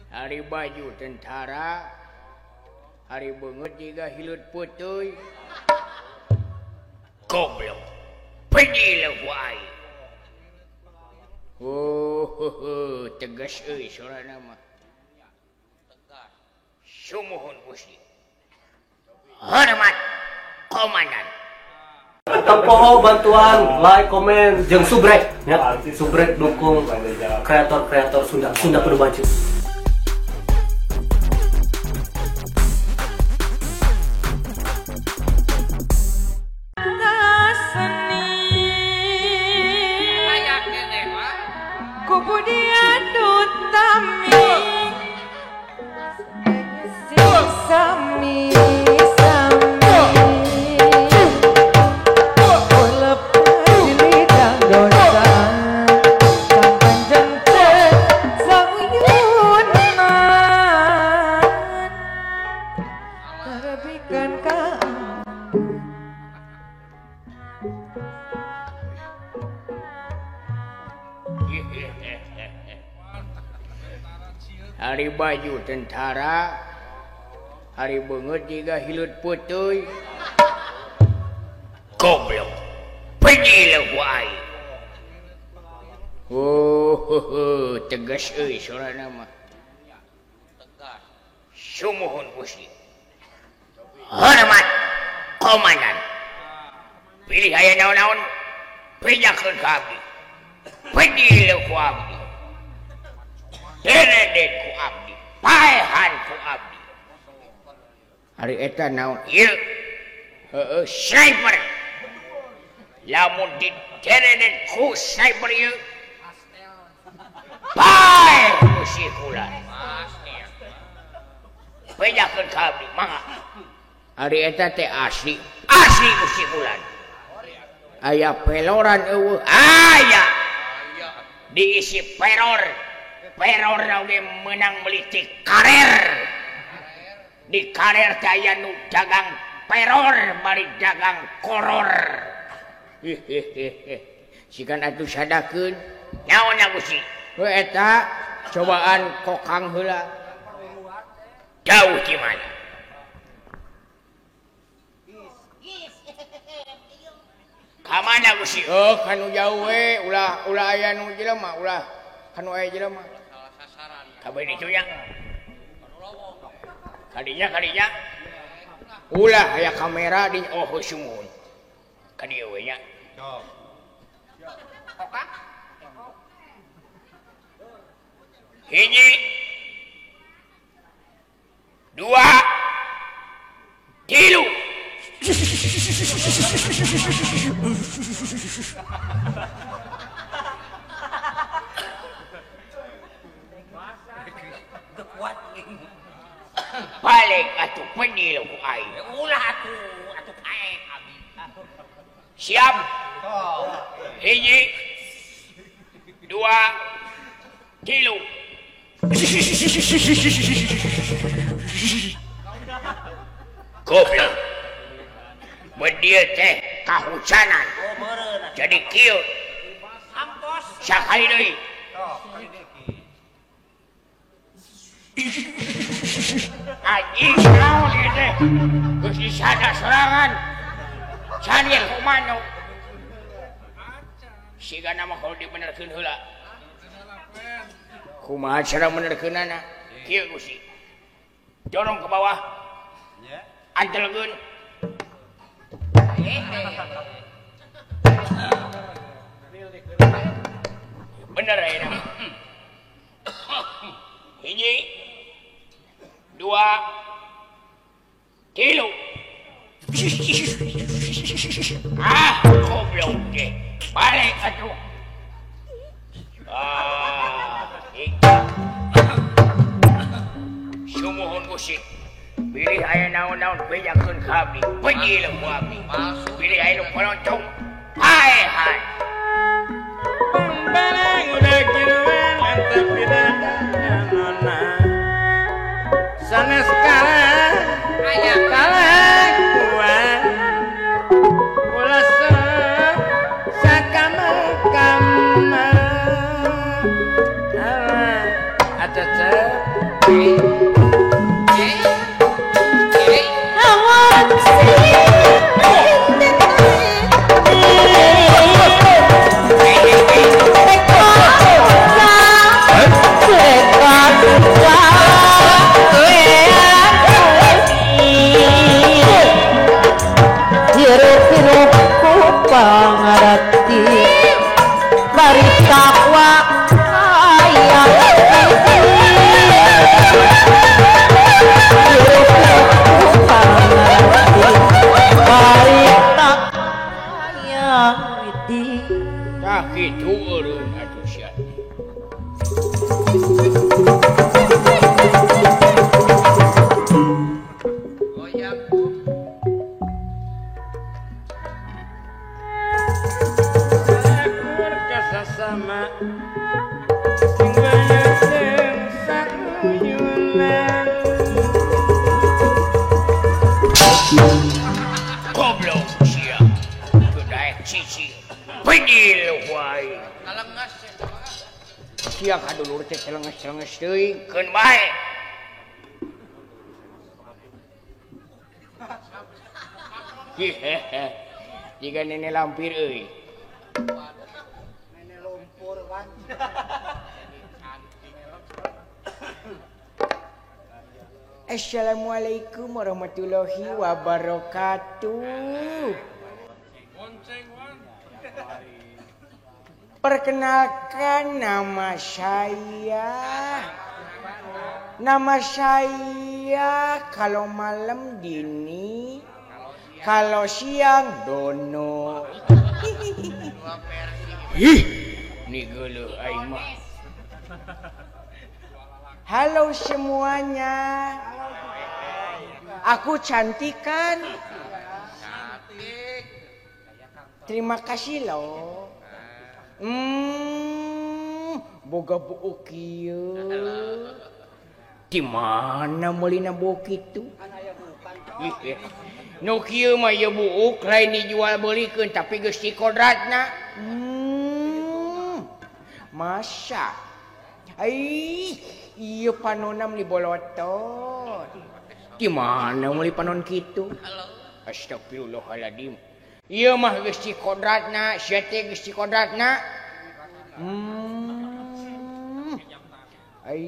Hari baju tentara hari beungeut jiga hileut peuteuy goblok pedih ku aing. Oh, tegas euy sorana mah. Sumuhun Gusti. Hormat komandan. Tempoho bantuan, like, komen, jeung subrek ya, subrek dukung kreator-kreator Sunda, Sunda kudu maju. Hari baju tentara hari beungeut jiga hileut peuteuy goblok pedih ku aing. Oh, tegas euy sorana mah. Sumuhun Gusti. Hormat komandan. Pilih aya naon-naon bejakeun ka abdi. Pedih ku abdi. Deredet ku abdi, paehan ku abdi. Hari eta naon ieu? Heueuh sniper. Lamun di deredet ku sniper ieu paeh ku si kula. Bejakeun ka abdi mangga. Hari eta teh asli, asli ku si kulan. Aya peloran eueuh, aya. Diisi peror. Peror oge menang meuli karer. Di karer teh aya nu dagang peror bari dagang koror. Hehehe. Sigan atuh sadakeun. Naon Gusti? Heuh eta cobaan kokang heula. Jauh di mana? Ka mana Gusti? Oh, kanu jauh we, ulah ulah aya nu jelema, ulah kanu aya jelema. Kabeh ditu nya. Kadinya kadinya. Ulah aya kamera di oh sumuhun. Ka dieu we nya. Hiji dua tilu. Balik atuh pedih ku aing. Ulah atuh atuh paeh abdi. Siap. Hiji dua tilu. Goblok. Bedieu teh kahujanan. Jadi kieu. Sakali deui. Anjing naon ieu teh? Geus disada sorangan. Can kumano. Sigana mah kudu dibenerkeun heula. Kumaha cara menerkeunana? Kieu Gusti. Dorong ke bawah. Antelkeun. Bener ayeuna. Hiji dua tilu. Ah, goblok teh. Balik atuh. Ah, sumuhun Gusti. Bilih aya naon-naon bejakeun ka abdi. Pedih ku abdi. Bilih aya nu polontong paehan. Sanes kalah aya kalakuan kula sakama-kama. Alah, acece. Keun bae. Jika nenek lampir euy. Nenek lumpur kan. Assalamualaikum warahmatullahi wabarakatuh. Perkenalkan nama saya. Nama saya kalau malam Dini, kalau siang Dono. Ih, nih geuleuh aing mah. Halo semuanya. Aku cantik kan? Terima kasih loh. Boga buuk kieu. Di mana meulina buuk kitu? Nu kieu mah ieu buuk lain dijual beulikeun tapi geus dikodratna. Masa? Ai, ieu panonna meuli bolotot. Di mana meuli panon kitu? Astagfirullahaladzim. Ieu mah geus dikodratna, sia teh geus dikodratna. Ai,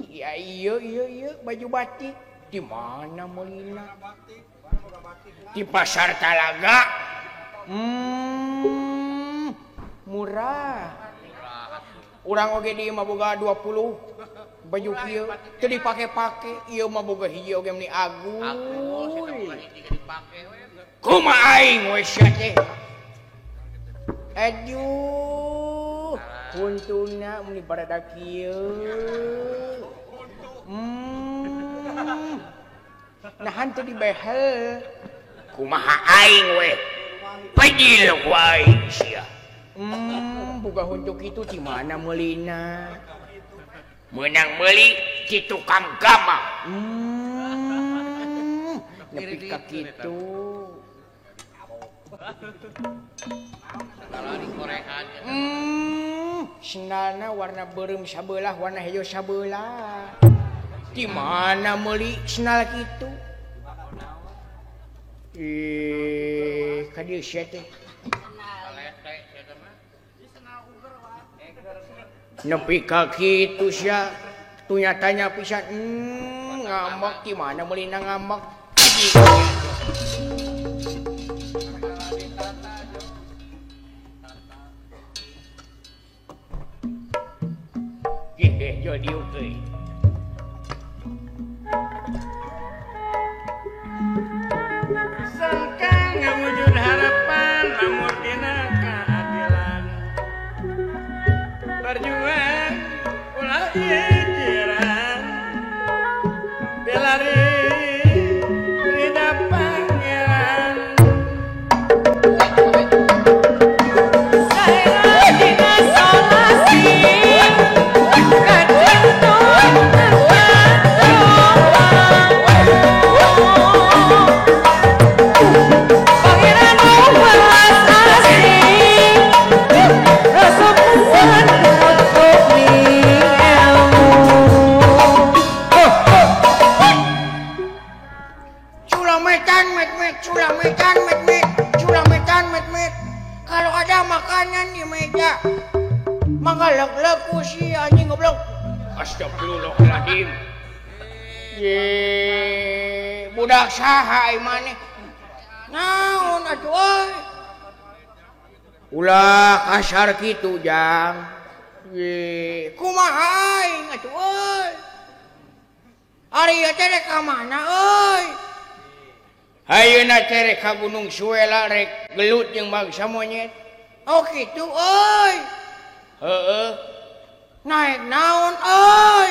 iya iya iya baju batik di mana meulina? Di pasar Talaga. Murah. Urang oge di mah boga 20 baju kieu teu dipake-pake, ieu mah boga hiji oge meni aguy. Kumaha aing we sia teh? Aduh, huntuna meni barada kieu. Nahan teu dibehel. Kumaha aing we? Pejil wae sia. Boga huntu kitu di mana meulina? Meunang meuli di tukang gamang. Nepi ka kitu. Sendalna warna beureum sabelah, warna hejo sabelah. Di mana meuli sendal kitu? Ih, ka dieu sia teh. Nepi ka kitu sia, tunyatanya pisan. Ngambek di mana meulina ngambek? Hehe, jual diuk euy. Sangka ngawujud harapan lamun dina keadilan. Berjuang ulah ijiran belari rida pangeran. Saya dina solasi Pangeran welas asih, rasa puan untuk ilmu. goblok. Astagfirullahaladzim. Ye, budak saha ai maneh? Naon atuh euy? Ulah kasar kitu jang. Ye, kumaha aing atuh euy? Ari ieu teh rek ka mana euy? Ayeuna teh rek ka Gunung Suela rek gelut jeung bangsa monyet. Oh kitu euy. Heeh. Naik naon euy?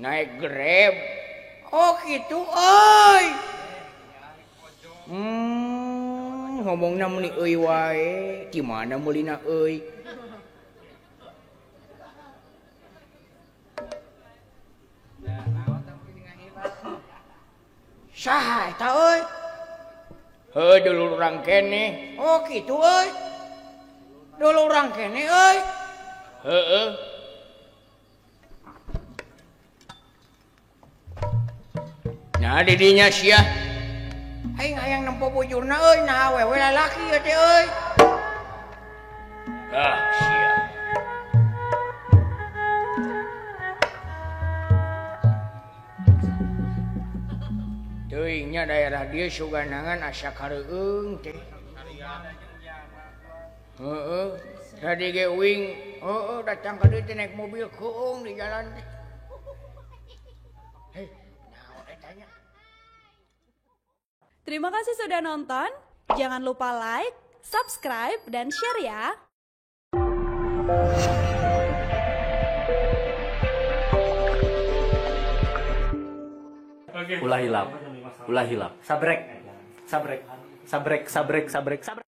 Naik Grab. Oh kitu euy. Ngomongna meuni euy wae, di mana meulina euy? Saha eta euy? Heuh dulur urang keneh. Oh kitu euy. Dulur urang keneh euy. Heeh. Nah di dinya sia. Aing hayang nempo bujurna euy, nah awewe lalaki ieu teh euy. Ah sia. Teuing nya daerah dieu suganangan asa kareueung teh. Heeh, tadi ge uing, heeh datang ka dieu teh naik mobil keung di jalan teh. Hei, naon eta nya? Terima kasih sudah nonton. Jangan lupa like, subscribe, dan share ya. Ulah hilap. Ulah hilap. Sabrek. Sabrek. Sabrek, sabrek, sabrek, sabrek.